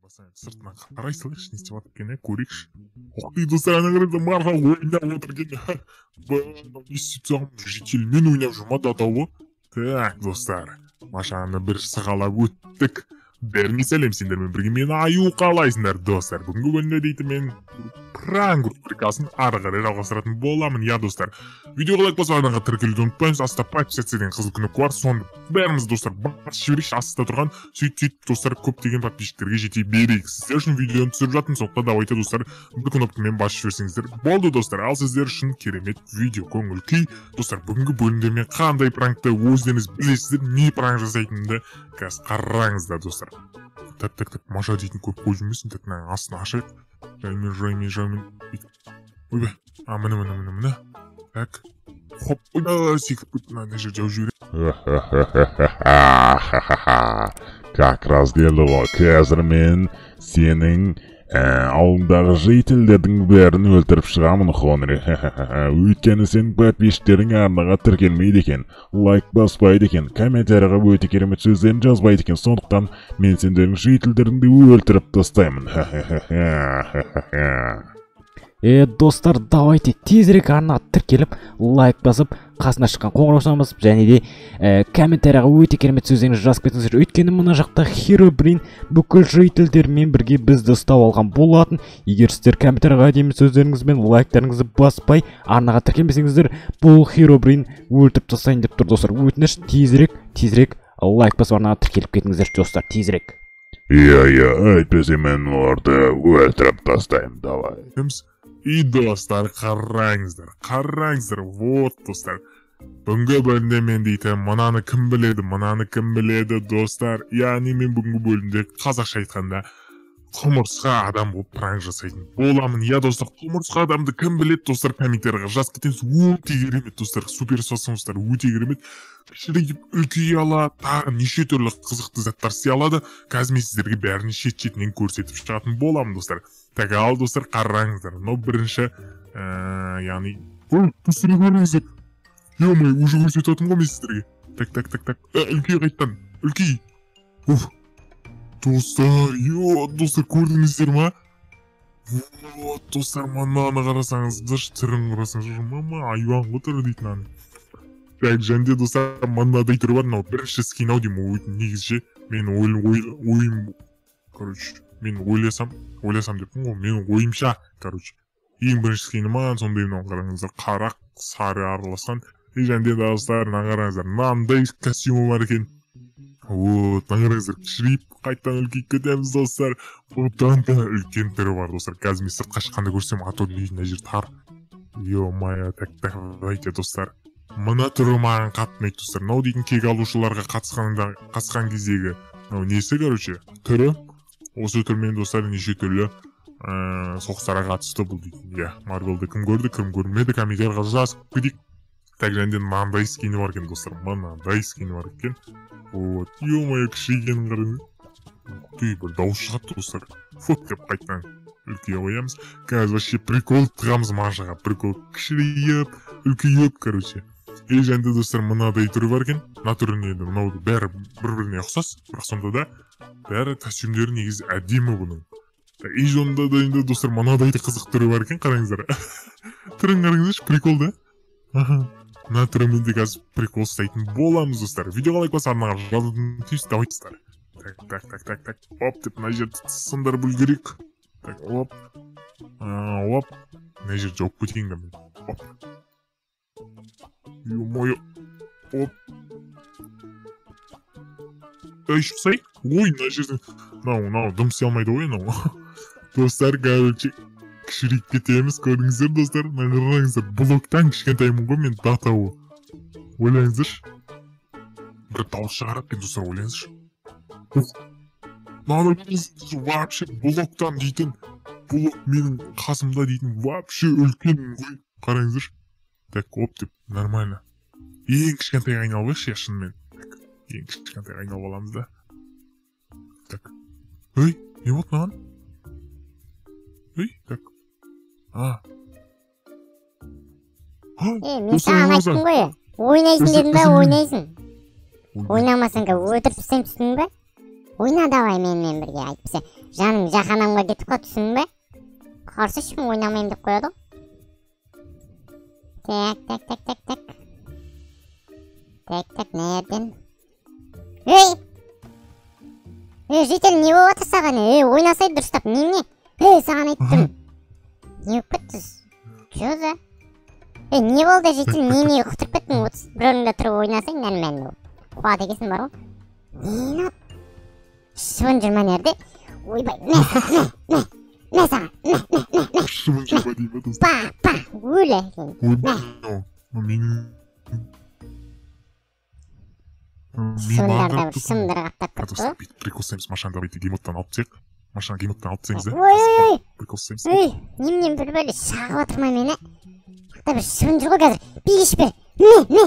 Басынан сыртынан қарай салайықшы, не істеп жатыр екен, иә, көрейікші. Ух ты, достар, ана қараңыздар, Маша ойнап отыр екен. Не істеп тастаған, жительмен ойнап жүр ма, датауы? Так, достар, Машаны бір сығалап өттік. Бәріңе сәлем, сендермен бірге мен Аю, қалайсыңдар, достар? Бүгінгі бөлімде дейтін мен пранк рубрикасын ары қарай жалғастыратын боламын, иә, достар. Видеоға лайк басып, арнаға тіркелуді ұмытпаймыз. Астта подписаться деген қызыл кнопка бар, соны бәріміз, достар, басып жіберейікші, астта тұрған. Сөйтіп, достар, көптеген подписчиктерге жете берейік. Сіздер үшін видеоны түсіріп жатырмын, сондықтан давайте, достар, бір кнопкамен басып жіберсеңіздер болды, достар. Ал сіздер үшін керемет видео, көңіл күй. Достар, бүгінгі бөлімде мен қандай пранкты өздеріңіз білесіздер, не пранк жасайтынымды қазір қараңыздар, достар. Так, так, так, Маша дейтін көп қойып жүрмесін. Так, мынаның астын ашайық. Жаймен, жаймен, жаймен. Ойбай, а, міне, міне, міне, міне. Так, хоп, ойбай, секіріп кетті. Мына жерде жауып жіберейік. Как раз келді ғой. Қазір мен сенің ауылыңдағы жительдердің бәрін өлтіріп шығамын, Хонри. Өйткені сенің подписчиктерің арнаға тіркелмейді екен, лайк баспайды екен, комментарийға өте керемет сөздерін жазбайды екен. Сондықтан мен сендердің жительдеріңді өлтіріп тастаймын. Достар, давайте тезірек арнаға тіркеліп, лайк басып, қасына шыққан қоңыраушаны басып, және де комментарийға өте керемет сөздеріңізді жазып кетіңіздер. Өйткені мына жақта Херобрин бүкіл жительдермен бірге бізді ұстап алған болатын. Егер сіздер комментарийға әдемі сөздеріңіз бен лайктарыңызды баспай, арнаға тіркелмесеңіздер, бұл Херобрин өлтіріп тастайын деп тұр, достар. Өтініш, тезірек, тезірек лайк басып арнаға тіркеліп кетіңіздер, достар, тезірек. Иә, иә, әйтпесе мен оларды өлтіріп тастаймын, давай. И, достар, қараңыздар, қараңыздар, вот, достар. Бүгінгі бөлімде мен дейтін, мынаны кім біледі, мынаны кім біледі, достар. Яғни мен бүгінгі бөлімде қазақша айтқанда құмырсқа адам болып пранк жасайтын боламын. Иә, достар, құмырсқа адамды кім біледі, достар, комментарийға жазып кетеміз. Өте керемет, достар, супер способностьтар өте керемет. Кішірейіп үлкейе алады, тағы неше түрлі қызықты заттар істей алады. Қазір мен сіздерге бәрін шет-шетінен көрсетіп шығатын боламын, достар. Так, ал, достар, қараңыздар. Мынау бірінші, яғни, ой, достар, көріңіздер. Ё-моё, уже көрсетіп жатырмын ғой мен сіздерге. Так, так, так, так. Үлкей қайттан, үлкей. Уф. Достар, ё, достар, көрдіңіздер ма? Вот, достар, мынаны қарасаңыздаршы, түрін қарасаңыздаршы, мама, айуан ғой түрі дейтін аны. Так, және де, достар, мынадай түрі бар, мынау бірінші скин ау деймін, ой, негізі ше, мен ойым, короче, мен ойласам, ойласам деппін ғой, менің ойымша, короче, ең бірінші скині маған сондай мынау, қараңыздар, қара, сары араласқан. И және де, достар, мына қараңыздар, мынандай костюмі бар екен. Вот, мына қараңыздар, кішірейіп қайтадан үлкейіп кетеміз, достар. Бұдан да үлкен түрі бар, достар. Қазір мен сыртқа шыққанда көрсем, а то дейтін мына жер тар. Ё-моё, так, давайте, достар. Мына түрі маған қатты ұнайды, достар. Мынау дейтін кек алушыларға қатысқан кездегі мынау несі, короче, түрі. Осы түрмен, достар, неше түрлі соғыстарға қатысты бұл дейтін. Иә, Марвелді кім көрді, кім көрмеді, комментарийға жазып кетейік. Так, және де мынандай скині бар екен, достар. Мынандай скині бар екен. Вот, ё-моё, кішірейгенін қараңыз. Ух ты, бір дауыс шығады, достар. Фот деп қайтадан үлкейе қоямыз. Қазір вообще прикол тығамыз Машаға. Прикол кішірейіп, үлкейіп, короче. И және де, достар, мынадай түрі бар екен. Мына түрі енді мынау бәрі бір-біріне ұқсас, бірақ сонда да бәрі костюмдері негізі әдемі бұның. Так, и сонда да енді, достар, мынадай да қызық түрі бар екен, қараңыздар. Түрін қараңыздаршы, прикол да. Аха. Мына түрімен де қазір прикол ұстайтын боламыз, достар. Видеоға лайк басып, арнаға жазылуды ұмытпаңыз, давайте, достар. Так, так, так, так, так. Оп, деп мына жерді сындырып үлгерейік. Так, оп. Оп. Мына жерді жауып кетейін мен. Оп. Ё-моё. Оп. Эй, шықсай. Ой, мына жерден. Мынау, мынау дым істей алмайды ғой, мынау. Достар, короче, кішірейіп кетеміз, көрдіңіздер, достар. Мына қараңыздар, блоктан кішкентаймын ғой мен, датауы. Ойлаңыздаршы. Бір дауыс шығарады екен, достар, ойлаңыздаршы. Ух. Мынаны көрдіңіздер, вообще блоктан дейтін, блок менің қасымда дейтін, вообще үлкен ғой. Қараңыздаршы. Так, оп деп, нормально. Ең кішкентайға айналып алайықшы, иә, шынымен. Так, ең кішкентайға айналып аламыз да. Так. Ей, не болды маған? Ей, так. А. А, Е, мен достар, саған ойнамасаң. айттым ғой. Ойнайсың дедім ба, Үзілмей. ойнайсың. Ойнай. Ойнамасаң өлтіріп тастаймын, түсіндің ба? Ойна давай менімен бірге, әйтпесе жаның жаһаннамға кетіп қалады, түсіндің бе? Қарсы ешкім ойнамаймын деп қояды ғой. Так, так, так, так, так. Так, так, нерден? Ей! Ей, житель, не болып жатыр саған? Ей, ойнасай дұрыстап, немене? Ей, саған айттым. Не болып кетті? Чё за? Ей, не болды, житель, немене құтырып кеттің? 31 орында тұрып ойнасаң, нормально болып. Қуады екенсің бар ғой. Не мынау? Шыбын жүр ма нерде? Ойбай, мә, мә, мә, мә саған, мә, мә, мә, мә. Шыбын жүр ма деймін ба, достар? Па, па, өлі сен. Ойбай, менің... Шыбындар да бір шымдар қаптап кетті достар, ғой. Бүйтіп прикол істейміз, машинаны давайте геймодтан алып тастайық. Машинаны геймодтан алып тастаймыз да. Ой, ой, ой. Прикол істейміз. Ой, немене бір бәле шағып жатыр ма мені? Жақта бір шыбын жүр ғой қазір. Бигеш бер. Мә, мә,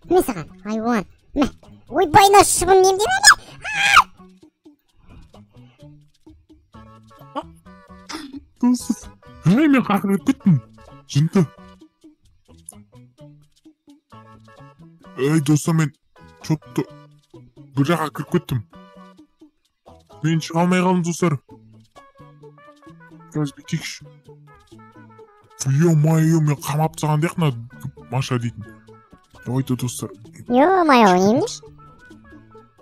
мә саған, айуан, мә. Ойбай, мына шыбын немде міне? Достар, ей, мен қақырып кеттім. Жынды. Ей, достар, мен чё-то бір жаққа кіріп кеттім. Мен шыға алмай қалдым, достар. Қазір бүйтейікші. Ё-моё, мен қамап тастаған дейік мына Маша дейтін. Давайте, достар. Ё-моё, немене?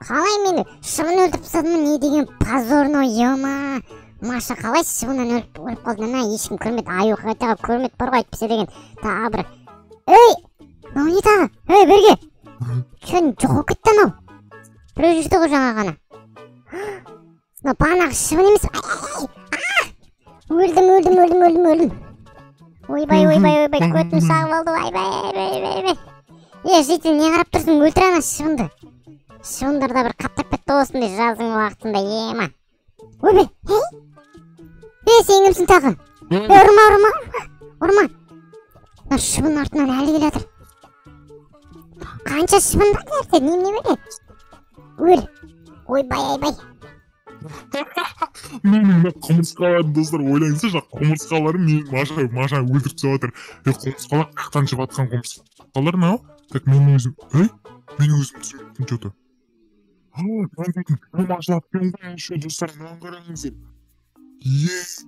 Қалай мені шыбын өлтіріп тастадым, не деген позорно, ё-ма. Маша қалай шыбыннан өліп қалды, ана ешкім көрмеді, аю қайта көрмеді бар ғой, әйтпесе деген тағы бір. Ей, мынау не тағы? Ей, берге. Чё, жоқ кетті анау. Біреу жүрді ғой жаңа ғана. Мынау бағанағы шыбын емес. Өлдім, өлдім, өлдім, өлдім, өлдім. Ойбай, ойбай, ойбай, көтім шағып алды, ойбай, ойбай, ойбай, ойбай. Е, житель, не қарап тұрсың, өлтір ана шыбынды. Шыбындар да бір қаптап кетті осындай жаздың уақытында, ема. Ойбай, ей? Ей, сен кімсің тағы? Ей, ұрма, ұрма, ұрма. Мына шыбын артынан әлі келе жатыр. Қанша шыбын бар жерде, немене бәле? Өл. Ойбай, ойбай. Менің мына құмырсқаларым, достар, ойлаңыздаршы, құмырсқаларым менің Машаны өлтіріп тастап жатыр. Ей, құмырсқалар қаяқтан шығып жатқан құмырсқалар мынау? Так, мен өзім, ей, мен өзім түсінбеппін чё-то. Достар, мынаны қараңыздар.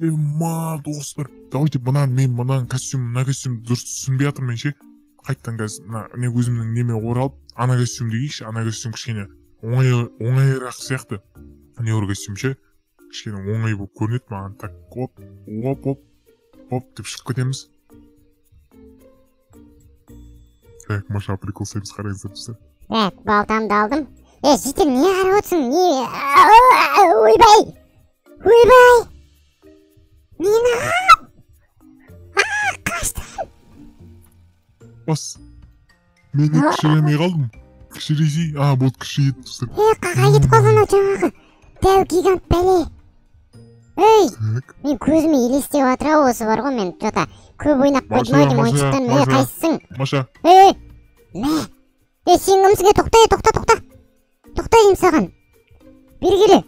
Ема, достар. Давайте мынаны, мен мынаның костюм, мына костюм дұрыс түсінбей жатырмын мен ше. Қайтадан қазір мына не өзімнің неме оралып, ана костюмді киейікші, ана костюм кішкене оңайырақ сияқты. Неор костюм ше, кішкене оңай болып көрінеді маған. Так, оп, оп, оп, оп деп шығып кетеміз. Так, Маша прикол істейміз, қараңыздар, достар. Так, балтамды алдым. Е, житель, не қарап отырсың? Не? Ойбай! Ойбай! Нені? Қаштым! Бас. Мен кішіремей қалдым. Кішірейсей. А, болды, кішірейдім, достар. Е, қаға кетіп қалды анау жаңағы. Дәу гигант бәле. Ей, мен көзіме елестеп жатыр ау, осы бар ғой, мен чё-то көп ойнап қойдым ау деймін ойыншықтан. Е, қайсысың? Маша. Ей, мә. Е, сен кімсің? Е, тоқта, тоқта, тоқта. Тоқта деймін саған. Бері келе.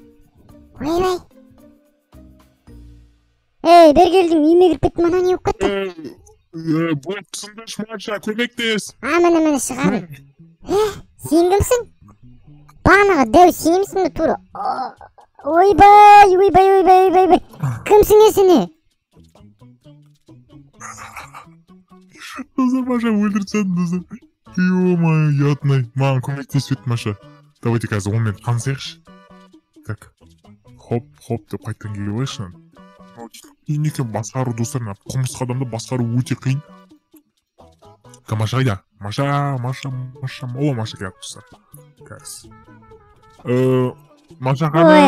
Ойбай. Ей, бері кел деймін, үйіме кіріп кеттім, анау не болып кетті? Бұл түсіндірші, Маша, көмектес. А, міне, міне, шығардым. Е, сен кімсің? Бағанағы дәу сен емессің бе, тура? Ойбай, ойбай, ойбай, ойбай, ойбай. Кімсің е сен, е? Достар, Маша өлтіріп тастадым, достар. Ё-моё, ұятын-ай. Маған көмектесіп еді, Маша. Давайте қазір онымен танысайықшы. Так, хоп, хоп деп қайтадан келіп алайықшы. Қиын екен басқару, достар, мына құмырсқа адамды басқару өте қиын. Маша қайда? Маша, Маша, Маша, о, Маша келді, достар. Қазір. Маша ханым. Ой,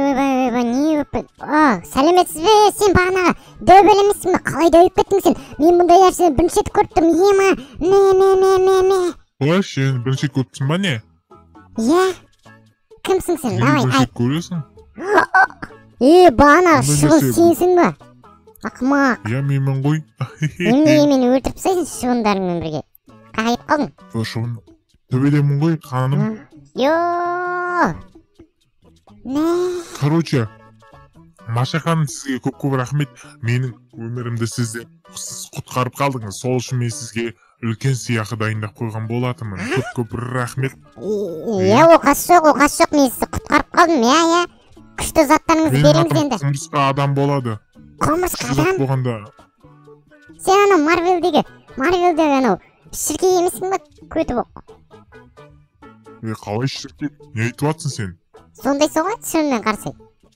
ойбай, ойбай, не болып кетті? А, сәлеметсіз бе, сен бағанағы дәу бәле емессің бе? Қалай дәу болып кеттің сен? Мен бұндай нәрсені бірінші рет көріп тұрмын, ема. Мә, мә, мә, мә, мә. Ой, сен бірінші рет көріп тұрсың ба, не? Иә. Кімсің сен? Давай, бірінші айт. рет көресің? Е, бағанағы Ондай шыбын нәрсе- сенсің ба? Ақымақ. Иә, менмін ғой. Неменеге мені өлтіріп тастайсың шыбындарыңмен бірге? Қайып қалдың? Шыбын төбедемін ғой, ханым. Йо! Мә. Короче, Маша ханым, сізге көп-көп рахмет. Менің өмірімді сіз құтқарып қалдыңыз. Сол үшін мен сізге үлкен сыйақы дайындап қойған болатынмын. Көп-көп рахмет. Иә, оқасы жоқ, оқасы жоқ, мен сізді құтқарып қалдым. Иә, иә. Күшті заттарыңызды беріңіз енді. Құмырсқа адам болады. Құмырсқа адам? Болғанда. Сен анау Марвелдегі анау шіркей емессің ба, көті боқ? Қалай шіркей? Не айтып жатсың сен? Сондайсың ғой, шынымен қарсы.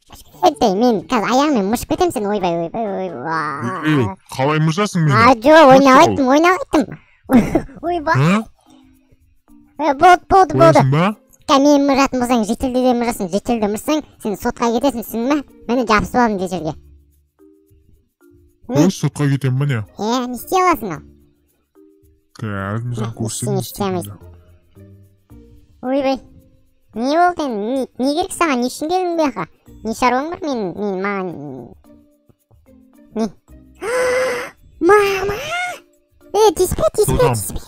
Кішкентай, мен қазір аяғыммен мышып кетемін сені, ойбай, ойбай, ойбай. Қалай мышасың мені? А, жоқ, ойнап айттым, ойнап айттым. Ойбай. Болды, болды, болды. Ка, мен мыжатын болсаң, жительді де мыжасың, жительді мышсаң, сен сотқа кетесің, түсіндің ба? Міне жабысып алдым жительге. Ой, сотқа кетемін ба не? Е, не істей аласың ал? Қазір мен саған көрсетемін, не істейтінімді. Ойбай. Не болды енді? Не керек саған? Не үшін келдің бұл жаққа? Не шаруаң бар мен маған? Не? Мама! Тиіспе, тиіспе, тиіспе.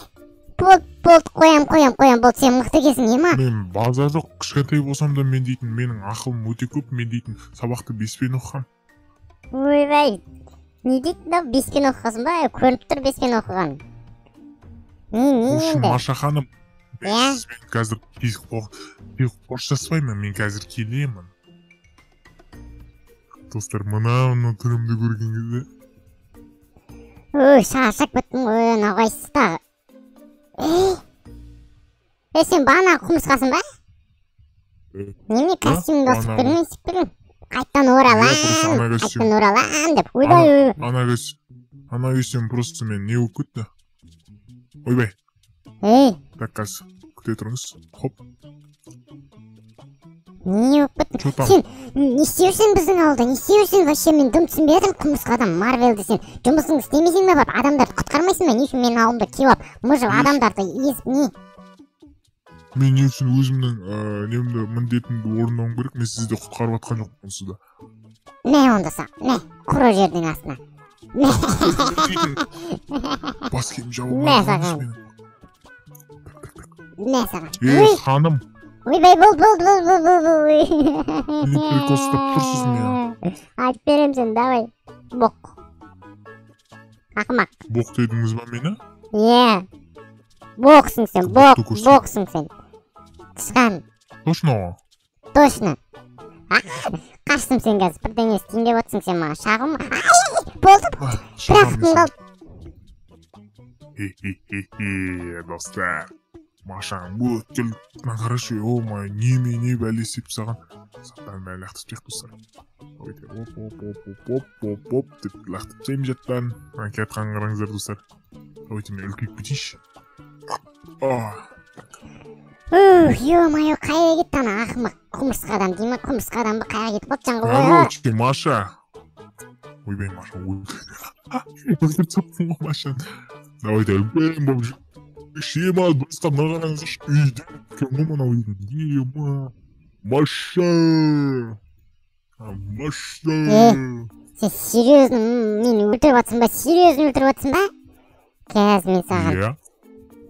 Болды, болды, қоям, қоям, қоям, болды, сен мықты екенсің, е ма? Мен базар жоқ, кішкентай болсам да мен дейтін, менің ақылым өте көп, мен дейтін сабақты 5-пен оқығам. Ойбай, не дейді мынау, 5-пен оқығансың ба? Көрініп тұр 5-пен оқыған. Не, не енді? Маша ханым, мен сізбен қазір қоштаспаймын, мен қазір келемін. Достар, мына түрімді көрген кезде. Өй, шаршап кеттім ғой, мынау қайсысы тағы? Ей, сен бағана құмырсқасың ба? Немене костюміңді осып бермей істеп келдің? Қайттан оралам, қайттан оралам деп. Ойбай, ана костюм просто мен не болып кетті? Ойбай. Ей. Так, қазір күте тұрыңыз. Хоп. Не болып кеттің? Сен не істеп жүрсің біздің ауылда? Не істеп жүрсің вообще? Мен дым түсінбей жатырмын. Құмырсқа адам Марвелді сен жұмысыңды істемесең бе, барып адамдарды құтқармайсың ба? Не үшін менің ауылымда келіп алып мыжып адамдарды езіп не? Мен не үшін өзімнің немді міндетімді орындауым керек? Мен сізді құтқарып жатқан жоқпын онсыз да. Мә онда саған, мә, құры жердің астына. Бас киім жабылмай қалмасын менің. Мә саған. Ей, ханым. Ойбай, болды, болды, болды, болды, болды. Не прикол ұстап тұрсыз мені? Айтып беремін сен, давай. Боқ. Ақымақ. Боқ дедіңіз ба мені? Иә. Боқсың сен, боқ, боқсың сен. Тышқан. Точно? Точно. Қаштым сен қазір, бірдеңе істейін деп отырсың сен маған. Шағым. Болды, болды. Бір ақ күн қалды. Хе-хе-хе, достар. Машаң өткел, мына қарашы, о-май, неме не бәле істеп тастаған. Заттарын бәрін лақтырып тастайық, достар. Давайте, оп, оп, оп, оп, оп, оп, оп деп лақтырып тастаймын жаттарын. Мына келе жатқанын қараңыздар, достар. Давайте мен үлкейіп кетейінші. Ух, ё-моё, қайда кетті ана ақымақ құмырсқа адам дей ма? Құмырсқа адам ба, қайда кетіп қалды жаңғы? Короче, Маша. Ойбай, Маша, өлтіріп тастаппын ғой Машаны. Давайте, үлкен болып Ема, достар, мына қараңыздаршы, үйде екен ғой мынау үйдің. Ема, Маша, Маша. Сен серьезно мені өлтіріп жатсың ба? Серьезно өлтіріп жатсың ба? Қазір мен саған,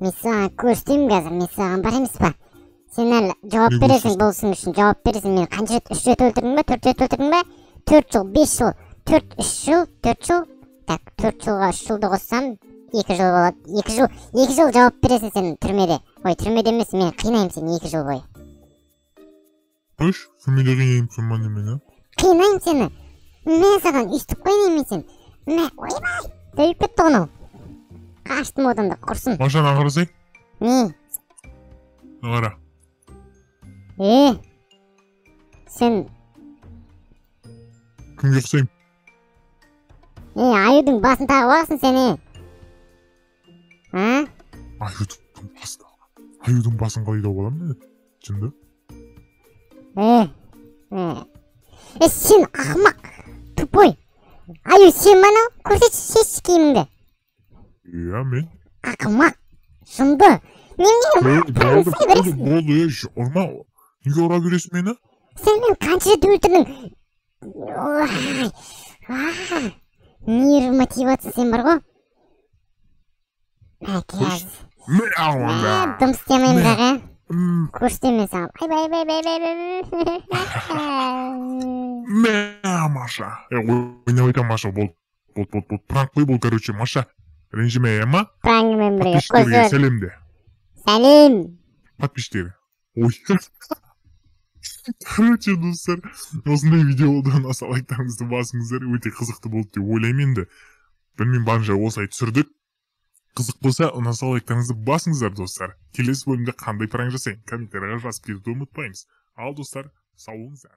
мен саған көрсетемін қазір, мен саған бар емес па? Сен әлі жауап бересің бұл ісің үшін, жауап бересің. Мені қанша рет, 3 рет өлтірдің ба, 4 рет өлтірдің ба? 4 жыл, 5 жыл, 4, 3 жыл, 4 жыл. Так, 4 жылға 3 жылды қоссам 2 жыл болады. 2 жыл, 2 жыл жауап бересің сен түрмеде. Ой, түрмеде емес, мен қинаймын сені 2 жыл бойы. Қойшы, түрмеде қинаймын ба немен, а? Қинаймын сені. Мен саған өйстіп қойнаймын мен сені. Мә, ойбай, тәуіп кетті ғой мынау. Қаштым одан да, құрсын. Маша, мына қарасай. Не? Мына қара. Сен кімге ұқсаймын? Аюдың басын тағып алғансың сен, А? Аюдың басын. Аюдың басын қалай тауып аламын мен? Жынды. Сен ақымақ, тупой. Аю, сен ба анау? Көрсетші, шешші киіміңді. Иә, мен. Ақымақ, жынды. Немене, Болды, болды, ей, ұрма. Неге ұра бересің мені? Сен мені қанша рет өлтірдің? Нервыма тиіп жатсың сен бар ғой. Қазір. Дым істемеймін бірақ, ә? Көрсетемін мен саған. Айбай, айбай, айбай, айбай. Мә, Маша. Ойнап айтамын, Маша, болды, болды, болды, болды. Пранк қой бұл, короче, Маша. Ренжіме, иә ма? Пранкмен бірге Подписчиктерге қосып. сәлем де. Сәлем. Подписчиктер. Ой. Короче, достар, осындай видео болды. Ұнаса, лайктарыңызды басыңыздар. Өте қызықты болды деп ойлаймын енді. Білмеймін, барынша осылай түсірдік. Қызық болса, ұнаса, лайктарыңызды басыңыздар, достар. Келесі бөлімде қандай пранк жасайын, комментарийға жазып кетуді ұмытпаймыз. Ал, достар, сау болыңыздар.